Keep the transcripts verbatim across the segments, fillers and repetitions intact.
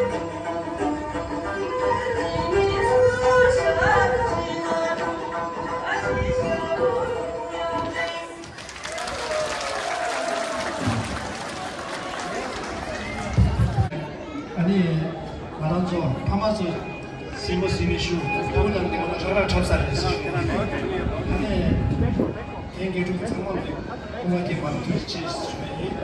ཨ་ནི་ང་རང་ཚོ་ཕ་མ་ཚོ་གཟིགས་མོ་གཟིགས་མི་ཞུ། ཕྲུ་གུ་རྣམས་ཀྱི་ངོ་ན་ཧྲ་ར་འཁྲབ་ས་རེད་ཟེར་ཞུ། ཨ་ནི་དེ་འགན་འཁྲི་ཚང་མ་ལ་སྐུ་ངལ་གྱི་བར་དུ་ཅེས་ཞུ་བ་ཡིན།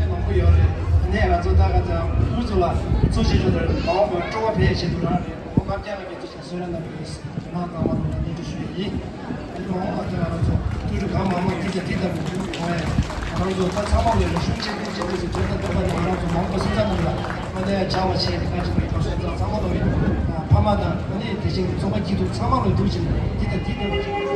མང་པོ་ཡོད་རེད། ནས་ང་ཚོ་ད་ག་ཚ་ཕྲུ་གུ་ཚོ་ལ་གཙོ་ཆེ་ཤོས་དེ་མ་འོངས་པར་སྤྲོ་བ་འཕེལ་ཆེད་དུ་རང་རེད། ཁོང་དཀར་རྒྱན་ལགས་ཀྱིས་གཙོ་ཆེ་བསོད་ནམས་རྣམ་པའི་རྣམ་པ་ཚང་མ་ལ་སྙན་སྒྲོན་ཞུ་ཡི་ཡིན། ཨ་ནི་མ་འོངས་པ་དེ་ང་རང་ཚོ་ཐུགས་སྤྲོ་གང་མང་མང་འདི་དང་འདི་ལྟ་བུ་བྱུང་བ་ཡིན། ང་རང་ཚོ་ད་ཚང་མ་ལ་རེ་ཞུ་བྱེད་དུས་བྱེད་དུས་སུ་དོན་དང་ལྡན་པ་ནི་ང་རང་ཚོ་མང་པོ་སོང་ཙང་ནང་ལ་མ་དེ་བྱ་བ་བྱེད་དེ་ཁ་ཅིག་པའི་ཐོག་སོང་ཙང་ཚང་མ་ལ་ཡིན། ཕ་མ་དང་ཨ་ནི་དེ་བཞིན་ཚོགས་པ་སྐྱིད་སྡུག་ཚང་མ་ལ་འདུག་ཅིང་འདི་དང་འདི་ལྟ་བུ་བྱུང་།